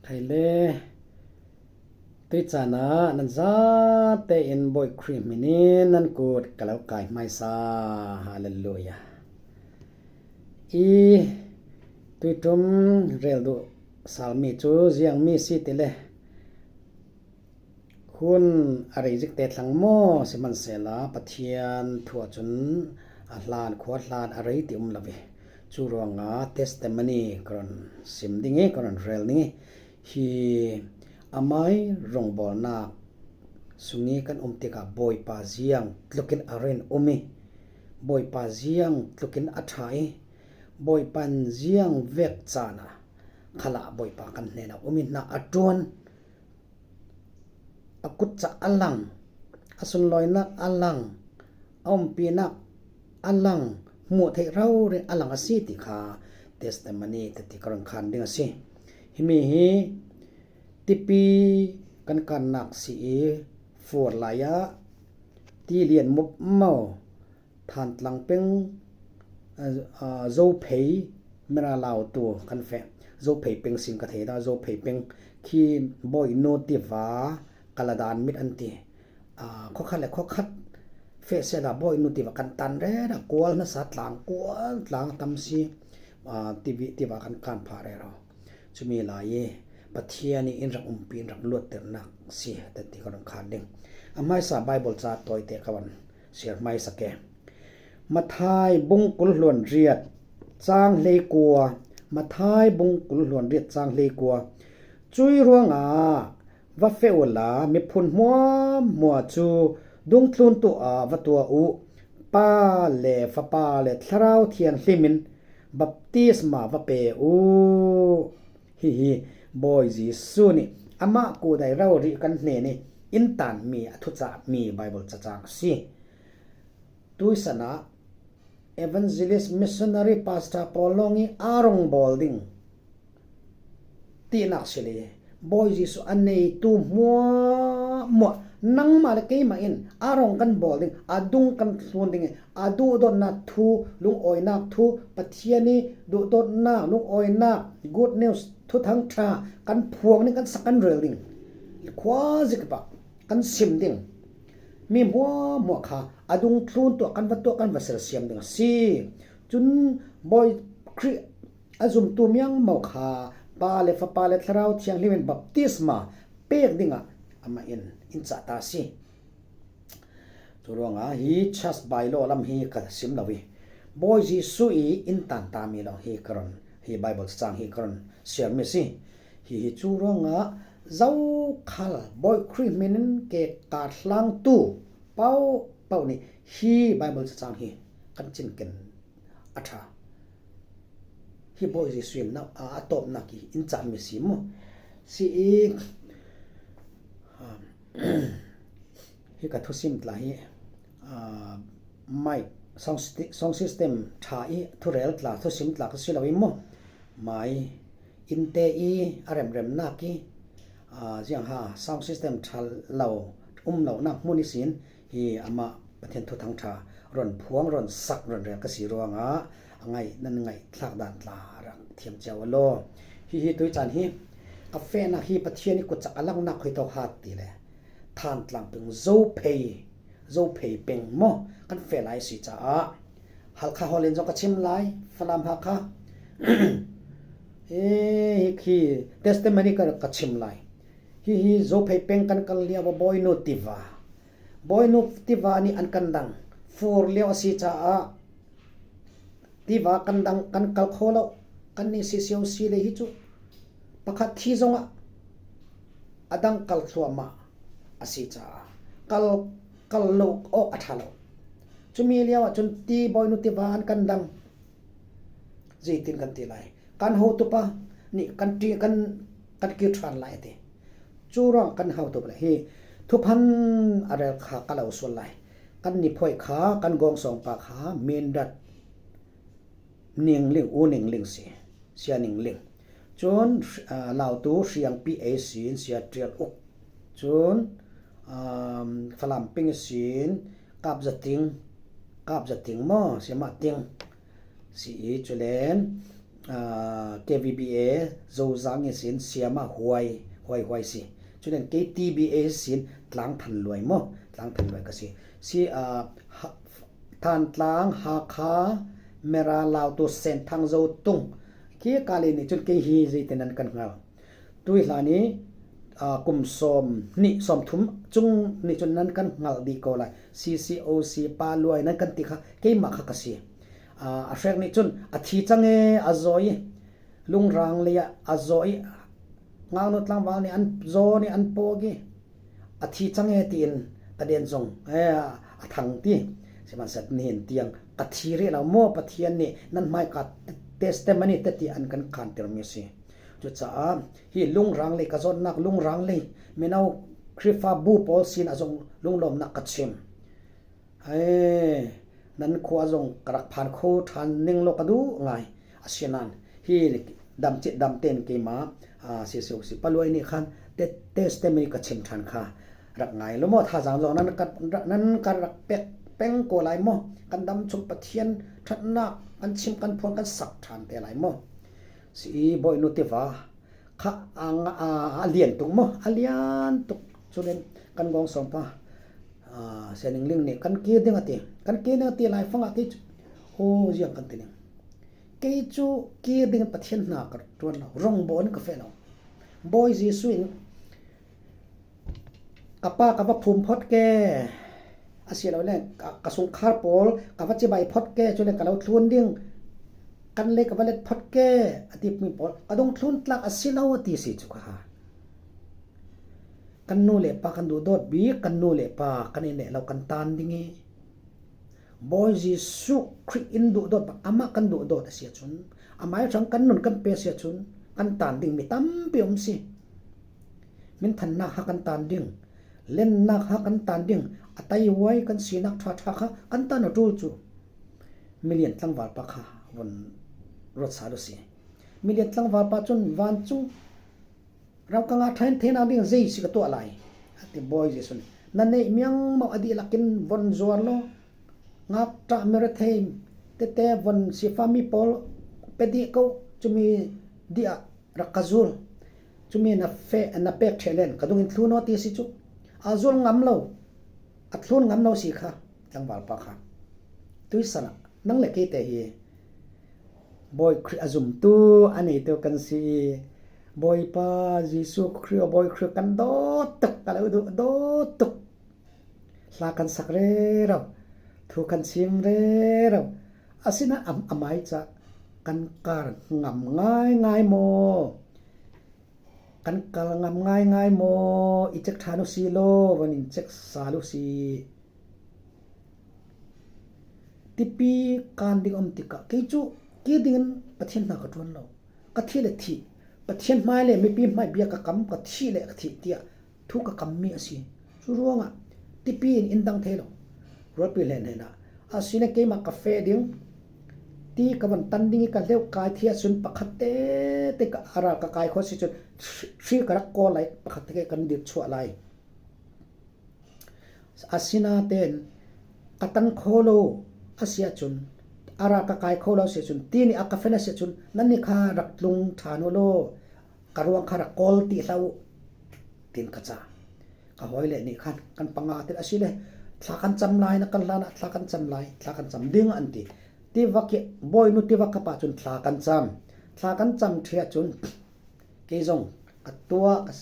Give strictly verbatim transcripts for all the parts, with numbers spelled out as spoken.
Khaile, tuicana nan zate in Bawi Khrih hminin nan kut ka lo kai hmaisa. Halleluia. I tuitum rel duh salmi cu ziangmi si tile, hun a rei zikte thlang maw si hmansehla, Pathian thu ah cun a hlan, khua hlan a rei ti um lo i, cu ruangah testimony ka run sim ding i ka run rel ding i, hi amai rongbawlnak sung i kan um tikah Bawipa ziang tlukin a rin um i, Bawipa ziang tlukin a ṭha i, Bawipa in ziang vek caan ah khalah Bawipa kan hnenah um i, hna a ṭuan, a kutcah a lang, a sunlawinak a lang, a umpinak a lang, hmuh theih rori a lang a si ti kha testimony tete ka run khan ding a si. Himi hi tipi kan kannak si i, fur lai ah ti lian mup mo, Thantlang peng, a, a, Zophei, Mira Lautu kan feh. Zophei peng sin ka thei ta, Zophei peng khi Bawinu tiva ka la dan mit an ti. A, khuakhat le khuakhat feh sehla Bawinu tiva kan tan rero, kual nasa tlang, kual tlang tam si, a, tivi, tiva kan kan phah rero. Cumi lai i Pathian i in rak umpi, in rak luatternak si, tete ka run khan ding. A hmaisa Bible ca tawite ka van siar hmaisa ke. Mathai bung kul hluan riat cang hleikua, Mathai bung kul hluan riat cang hleikua. Cui ruangah va feh uhla miphun hmuahhmuah cu dungthlun tuah ah va tuah uh. Pa le Fapa le Thlarau Thianghlim in baptisma va pe uh. Hihi Bawi Jesuh nih amah kudai rori kan hnen i in tanmi a thucahmi Bible cacang a si. Tuisan ah evangelist, missionary, pastor pawl lawng i aa rong bawl ding tinak si le, Bawi Jesuh a neitu hmuahhmuah, nangmah le keimah in aa rong kan bawl ding, a dung kan thlun ding i, a duhdawtnak thu, lungawinak thu, Pathian i duhdawtnak, lungawinak, good news, thuthang ṭha kan phuang ding, kan sak kan rel ding, khua zik pah kan sim ding. Mi hmuahhmuah kha a dungthlun tuah kan va tuah, kan va sersiam ding a si. Cun Bawi Khrih a zumtu miangmo kha Pa le Fapa le Thlarau Thianghlim in baptisma pek dingah amah in in cah ta a si. Cu ruangah hi church by law lam hi ka sim lo i, Bawi Jesuh i in tan tami lawng hi ka run, hi Bible cacang hi ka run siarmi a si. Hihi cu ruangah zokhal Bawi Khrih hmin in ke ka hlangtu paohpaoh nih hi Bible cacang hi kan cinken a ṭha. Hi Bawi Jesuh in a, a tawpnak i in cahmi si mu si i, um, hi ka thusim tla hi, ah, mic, sound sys-, sound system ṭha i thurel tla, thusim tla ka si lo i mu. Mai, innte i a remremnak i, ah, ziangha sound system ṭha lo, um lonak hmun ihsin hi amah Pathian thuthang ṭha run phuang, run sak, run rel ka si ruangah a ngaih, nan ngaih thlak dan tla rak thiam cio a law. Hihi tuicaan hi ka fehnak hi Pathian i kutcak a langnak khuitawk hat ti le Thantlang peng Zophei, Zophei peng maw kan feh lai a si caah Halkha holh in zong ka chim lai, Falam Hakha. E, hi khi testimony ka, ka chim lai. Hihi Zophei peng kan kal lio a Bawinu tiva, Bawinu tiva nih an kan dang. Fur lio a si caah tiva kan dang, kan kal kho lo. Kannih sisio si le hi cu pakhat thi zongah a dang kal thluahmah a si caah kal, kal lo awk a ṭha lo. Cumi lio ahcun ti Bawinu tiva an kan dang. Zeitin kan ti lai? Kan hotupa nih kan ṭi, kan, kan kir ṭhan lai a ti. Cu ruang kan hotupa le hi thuphan a rel kha ka lo sual lai. Kan niphuai kha, kan gawngsawngpa kha Mindat Ningling, U Ningling si, Sia Ningling. Cun, ah, Lautu Hriangpi ei sin, Sia Ṭial Uk. Cun, um, Falam peng sin, Kap Zating, Kap Zating maw, Sia Mah Ting si i, culen, ah, K V B A Zozang i sin siama huai, huai, huai si. Culen K T B A sin Tlangthanluai maw, Tlangthanluai ka si. Si, ah, ha, Thantlang, Hakha, Mera, Lautu, Senthang, Zotung. Khi kali ni cun kei hi zei te nan kan hngal. Tui hlan i, aa, kum sawm hnih, sawm thum cung nih cun nan kan hngalh dih ko lai. C C O C pa luai nan kan ti kha, keimah kha ka si. Aa, a hrek nih cun a thi cang e, a zawi i, Lungrang lei ah a zawi i, Ngaknu tlangval nih an zaw nih an pawk i, a thi cang e tiin Tadin zong, eh, a thang ti. Sihmanhsehlaw nihin tiang ka thi rih lo maw, Pathian nih nan hmaika testimony teti an kan khanter mi a si. Cucaah hi Lungrang lei ka zawtnak, Lungrang lei mino Khrihfabu pawl sin a zong lunglawmnak ka chim. Hei, nan khua zong ka rak phan kho ṭhan ning law ka duh ngai. Asinain hi dam cit dam tein keimah, aa, C C O C pa luai nih khan te, testimony ka chim ṭhan kha rak ngai lo maw? Thazaang zong nan ka, nan ka rak pek peng ko lai maw? Kan dam chung Pathian ṭhatnak kan chim, kan phuan, kan sak ṭhan te lai maw? Si i Bawi Nu tiva kha a, a, a lian tuk maw? A lian tuk. Culen kan gawng sawngpa, aa, Sia Ning Ling nih kan kir ding a ti. Kan kir ding a ti lai fangah kei cu, aw, ziang kan ti ning. Kei cu kir ding Pathian hna ka ṭuan lo, rong bawn ka feh lo. Bawi Jesuh in ka pa ka va phum phot ke, a si lo le ka, ka sungkhar pawl ka va cibai phot ke, cule ka lo thlun ding, kan lei ka va let phot ke, a timi pawl ka dungthlun tlak a si lo a ti si cu kha. Kan nu le pa kan duhdawt bik, kan nu le pa kan i neh lo kan tan ding i, Bawi Jesuh Khrih in duhdawt bak, amah kan duhdawt a si ahcun, amah ih hrang kan nun kan pe a si ahcun, kan tan ding mi tampi um si. Minthannak ha kan tan ding, lennak ha kan tan ding, a taihuai kan sinak ṭhaṭha kha kan tan a ṭul cu milian tlangval pa kha von ruat sal u si. Milian tlangval pa cun vancung ram ka ngah ṭhan theinak ding zei si ka tuah lai, a ti Bawi Jesuh nih. Na neih miangmau a dihlak in von zuar law, ngakṭah mirathei tete von sifami pawl pe dih ko, cumi dih ah rak ka zul. Cumi na feh, na pek ṭheh len ka dungin thlun aw ti si cu. A zul ngam lo, a thlun ngam lo si kha tlangval pa kha. Tuisan ah nang le kei te hi Bawi Khrih a zumtu, a neitu kan si i, Bawipa Jesuh Khrih aw, Bawi Khrih kan dawt tuk, ka lo duh dawt tuk. Hla kan sak rero, thu kan chim rero. Asinain a, a mai ca kan kar ngam ngaingai maw? Kan kal ngam ngaingai maw? I cek ṭhan u si law, van in cek sal u si. Tipi kan ding a um tikah kei cu kir dingin Pathian hna ka ṭuan lo. Ka thih le thih, Pathian hmai le mipi hmai bia ka kam, ka thih le ka thih tiah thu ka kammi a si. Cu ruangah tipi in in dang thei lo. Rualpi hlen hnenah, asile keimah ka feh ding ti ka van tan ding i ka hleuh kai thei ahcun pakhat tete ka, a ral ka kai khawh si cun hri ka rak kawl lai, pakhat tete kan dirh chuah lai. Asinain ka tan kho lo a si ahcun, a ral ka kai kho lo a si ahcun, tini a ka fen a si ahcun, nannih kha rak tlung ṭhan u law, ka ruang kha rak kawl ti hlah u, tin ka ca. Ka hawile nih khan kan panga tin asile, thla kan cam lai, na kan hlan ah thla kan cam lai, thla kan cam ding an ti. Tiva ki, Bawi Nu tiva ka pa cun thla kan cam. Thla kan cam ṭhi ahcun, kei zong ka tuah, ka,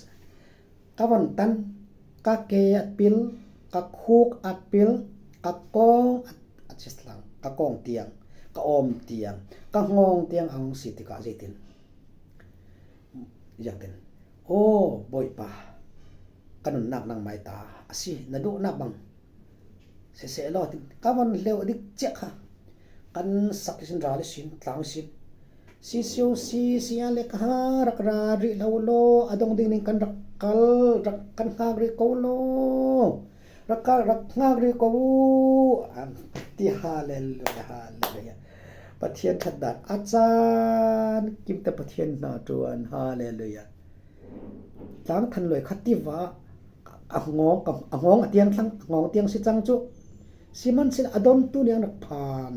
ka van tan, ka ke a pil, ka khuk a pil, ka kawng a, a cislang, ka kawng tiang, ka awm tiang, ka hngawng tiang a hung si tikah zeitin? Ziangtin, aw, Bawipa, ka nunnak nangmai ta a si, na duhnak bang siseh law, tin ka van hleuh dik ciah kha kan sak ihsin, ral ihsin, tlang ihsin, sisio si, si a le ka ha rak ra rih lo law, a dong ding ning kan rak kal, rak kan hngak rih ko law, rak kal, rak hngak rih ko u, an ti. Hallelujah, hallelujah. Pathian ṭhatdan a caan kimte Pathian hna ṭuan, hallelujah. Tlang than luai kha tiva a hngawng, a hngawng a tiang thlang, a hngawng tiang si cang cu. Sihmanhsehlaw a dontu nih an rak phan.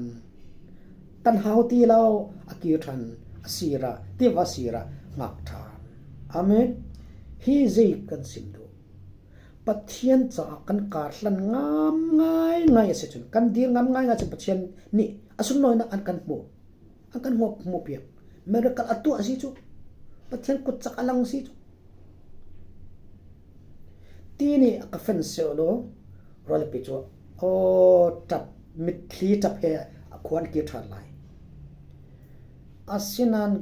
Tan hau ti lo, a kir ṭhan. a sira, tiva a sira ngak ṭha. Amen. Hi zei kan sim duh. Pathian caah kan kar hlan ngam ngaingai a si cun, kan dir ngam ngaingai cun Pathian nih a sunlawinak an kan hmuh, an kan hmuh, hmuh piak. Miracle a tuah a si cu, Pathian kutcak a lang a si cu. Ti nih a ka fen seuh lo, rualpi cu, aw, ṭap, mitthli ṭap he a khua an kir ṭhan lai. Asinain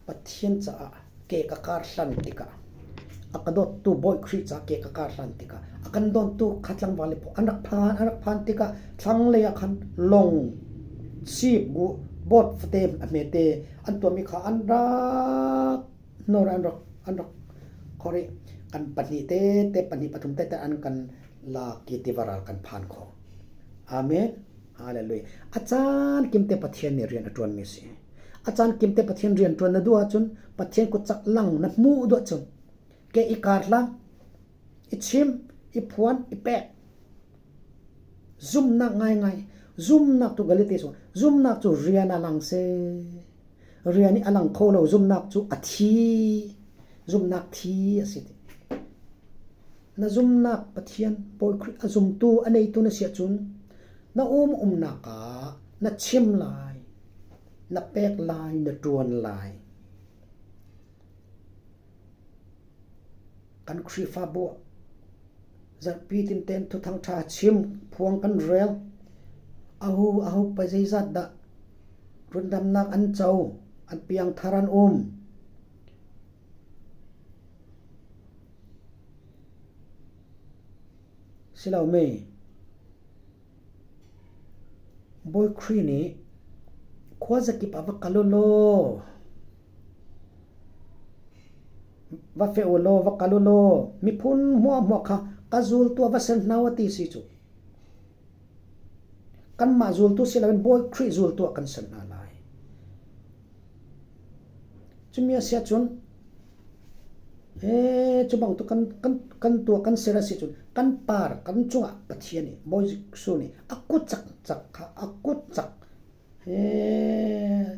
Pathian caah ke ka kar hlan tikah, a ka dawttu Bawi Khrih caah ke ka kar hlan tikah, a kan dawntu kha tlangval i phu-, an rak phan, an rak phan tikah, thlanglei ah khan long, sheep, gu-, bawt fate a hmete an tuahmi kha an rak hnor an rak, an rak khor i kan pahnih tete, pahnih pathum tete an kan lak i tiva ral kan phan kho. Amen. Hallelujah. A caan kim te Pathian nih rian a ṭuanmi a si. A caan kim te Pathian rian ṭuan na duh ahcun, Pathian kutcak lang na hmuh duh ahcun, ke i kar hlan, i chim, i phuan, i pek. Zumhnak ngaingai. Zumhnak cu Galati sung, zumhnak cu rian a lang si. Rian i a lang kho lo zumhnak cu a thi. Zumhnak thi a si ti. Na zumhnak Pathian, Bawi Khrih a zumtu, a neitu na si ahcun, na um umnak ah na chim lai, na pek lai, na ṭuan lai. Kan Khrihfabu ah zarhpi tinten thuthang ṭha chim, phuang kan rel. Aho, aho pai zeizat dah rundamnak an co, an piangthar an um. Si lo mi. Bawi Khrih nih, khuazakip ah va kal u law, va feh u law, va kal u law, miphun hmuahhmuah kha ka zultu ah va serh hna u a ti si cu. Kanmah zultu si loin Bawi Khrih zultu ah kan serh hna lai. Cumi a si ahcun, ee, cu bang tu kan, kan, kan tuah, kan ser a si cun, kan par, kan cungah Pathian nih, Bawi Jesuh nih a kut cakcak kha, a kut cak, ee,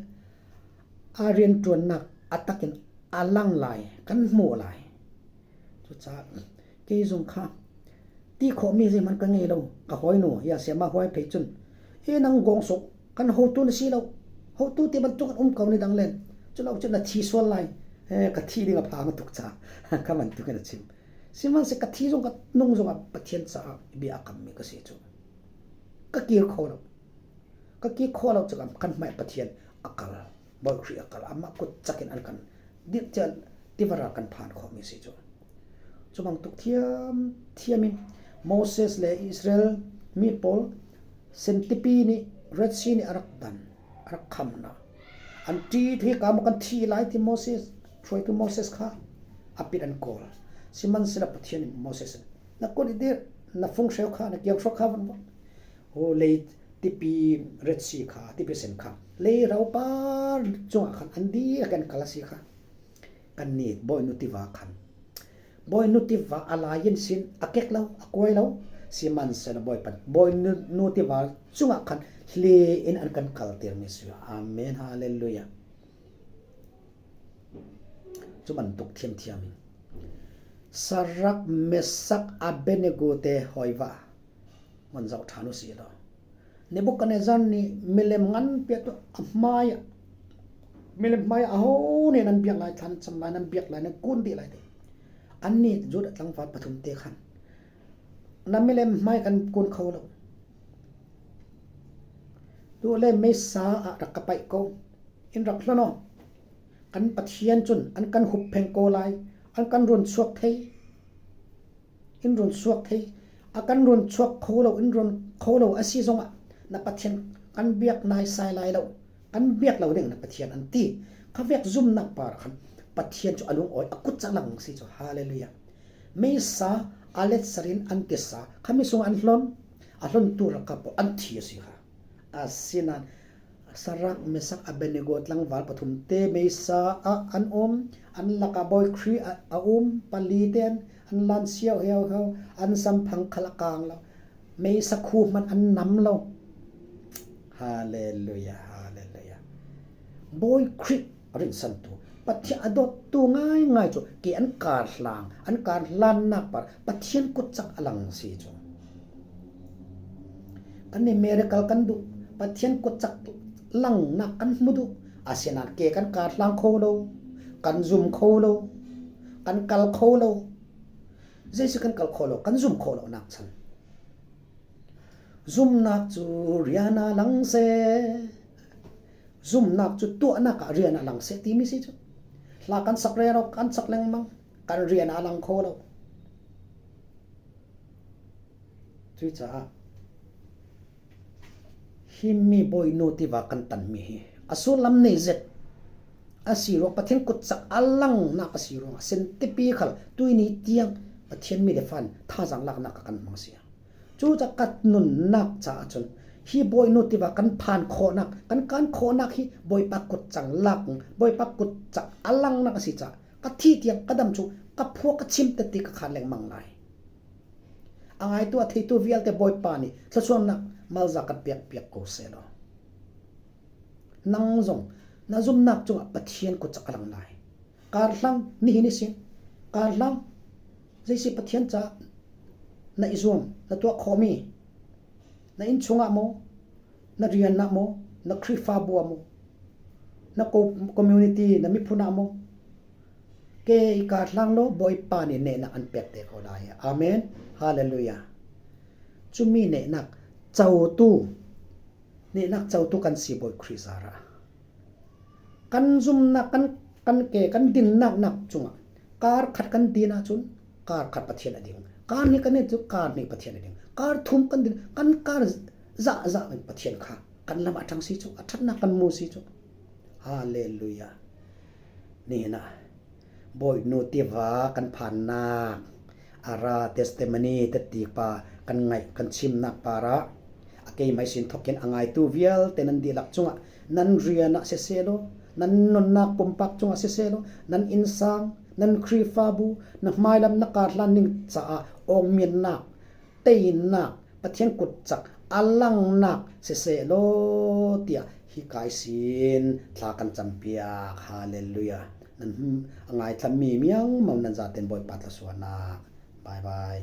a rianṭuannak a takin a lang lai, kan hmuh lai. Cucaah kei zong kha ti khawhmi zeihmanh ka ngei lo, ka hawinu, ya siama huai phei cun, "E, nang gawng sawh, kan hotu na si lo, hotu ti bantuk an um ko ni dang len, cu lo cu na thi sual lai, he, ka thi ding a phang tuk ca," kha bantukin a chim. Sihmanhsehlaw ka thi zong, ka nung zong ah Pathian caah bia a kammi ka si cu, ka kir kho lo. Ka kir khawh lo cu kan hmaih Pathian a kal, Bawi Khrih a kal, amah kut cakin an kan dirh tiah tiva ral kan phan khawhmi si cu. Cu bangtuk thiam thiam in Moses le Israel mi pawl Sintipi nih, Red Sea nih a rak dan, a rak kham hna. An ṭi thei ka maw kan thi lai ti Moses, hruaitu Moses kha a pit an kawl. Sihmanhsehlaw Pathian in Moses in, "Na kut i dirh, na fung hreu kha, na kiang hruak kha van vak." Aw, lei tipi Red Sea kha, tipi sen kha, lei ropar cungah khan an dir a kan kal a si kha. Kannih Bawi nu tiva khan, Bawi nu tiva a lai in sin a kek lo, a kuai lo. Sihmanhsehlaw Bawi pan, Bawi nu, nu tiva cungah khan hli in an kan kaltermi si. Amen. Hallelujah. Cu bantuk thiamthiam in Sarak, Mesak, Abednego te hawi va ngan zoh ṭhan u si law, Nebukhadnezzar nih milem ngan piak tu a hmai ah, milem hmai ah aho nih nan biak lai, thlan cam lai, nan biak lai, nan kun dih lai ti. Annih Judah tlangval pathum te khan, "Na milem hmai kan kun kho lo. Tu le meisa ah rak ka paih ko. In rak hlon aw. Kan Pathian cun an kan hup pheng ko lai, an kan run chuak thei." In run chuak thei, a kan run chuak kho lo, in run kho lo a si zongah na Pathian kan biak naisai lai lo, kan biak lo ding na Pathian an ti. Kha vek zumhnak par khan Pathian cu a lungawi, a kut cak lang si cu. Hallelujah. Meisa a let sarin an tisa, khami sung an hlon, a hlontu ralkap pawl an thi a si kha. Asinain Sarak, Mesak, Abednego tlangval pathum te meisa ah an um, an lakah Bawi Khrih a, a um, pali te an, an lan siau hiauhiau, an samphang khal a kang lo, meisa khu hman an nam lo. Hallelujah, hallelujah. Bawi Khrih a rinsantu, Pathian a dawttu ngaingai cu ke an karhlang, an karhlannak par Pathian kutcak a lang si cu. Kannih miracle kan duh, Pathian kutcak langnak kan hmu duh, asinain ke kan karhlang kho lo, kan zum kho lo, kan kal kho lo. Jesuh kan kal kho lo, kan zum kho lo nak chan. Zumnak cu rian a lang seh. Zumnak cu tuahnak ah rian a lang seh timi si cu. Hla kan sak rero, kan sak lengmang, kan rian a lang kho lo. Cucaah himi bawinu tiva kan tanmi hi a sullam nei zet a si ruang, Pathian kutcak a langnak a si ruang, a sen tipi khal tuini tiang Pathian mi le fan thazaang laknak ah kan hmang si. Cucaah ka nunnak caah cun hi bawinu tiva kan phan khawhnak, kan kan khawhnak hi Bawipa kutcang lak, Bawipa kutcak a langnak a si caah ka thih tiang ka dam cu ka phuak ka chim tete ka khan lengmang lai. A ngaitu a theitu vialte Bawipa nih thluasuahnak malza kan piak piak ko seh law. Nang zong na zumnak cungah Pathian kutcak a lang lai. Karhlang nihin ihsin, karhlang, Jesuh Pathian ca na i zuam, na tuah khawhmi, na inn chungah maw, na rian ah maw, na Khrihfabu ah maw, na ko-, community, na miphun ah maw, ke i karhlang law, Bawipa nih nehnak an pek te ko lai. Amen. Hallelujah. Cumi nehnak cotu, nehnak cotu kan si Bawi Khrih zarah. Kan zumnak, kan, kan ke, kan dinnak nak cungah kar khat kan din ahcun kar khat Pathian a ding. Kar hnih kan din cu kar hnih Pathian a ding. Kar thum kan din, kan kar zahzah in Pathian kha kan lam a ṭhang si cu, a ṭhatnak kan mu si cu. Hallelujah. Nihin ah Bawi nu tiva kan phannak a ra testimony teti pa kan ngaih, kan chimnak parah a keimah ihsin thawkin a ngaitu vialte nan dihlak cungah, nan rian ah siseh law, nan nunnak pumpak cungah siseh law, nan innsang, nan Khrihfabu, na hmailam na karhlan ning caah awngminnak, teinak, Pathian kutcak a langnak siseh law tiah hi kai sin thla kan campiak. Hallelujah. Nan a ngaithlami miangmang nan zaten Bawipa thluasuahnak. Bye bye.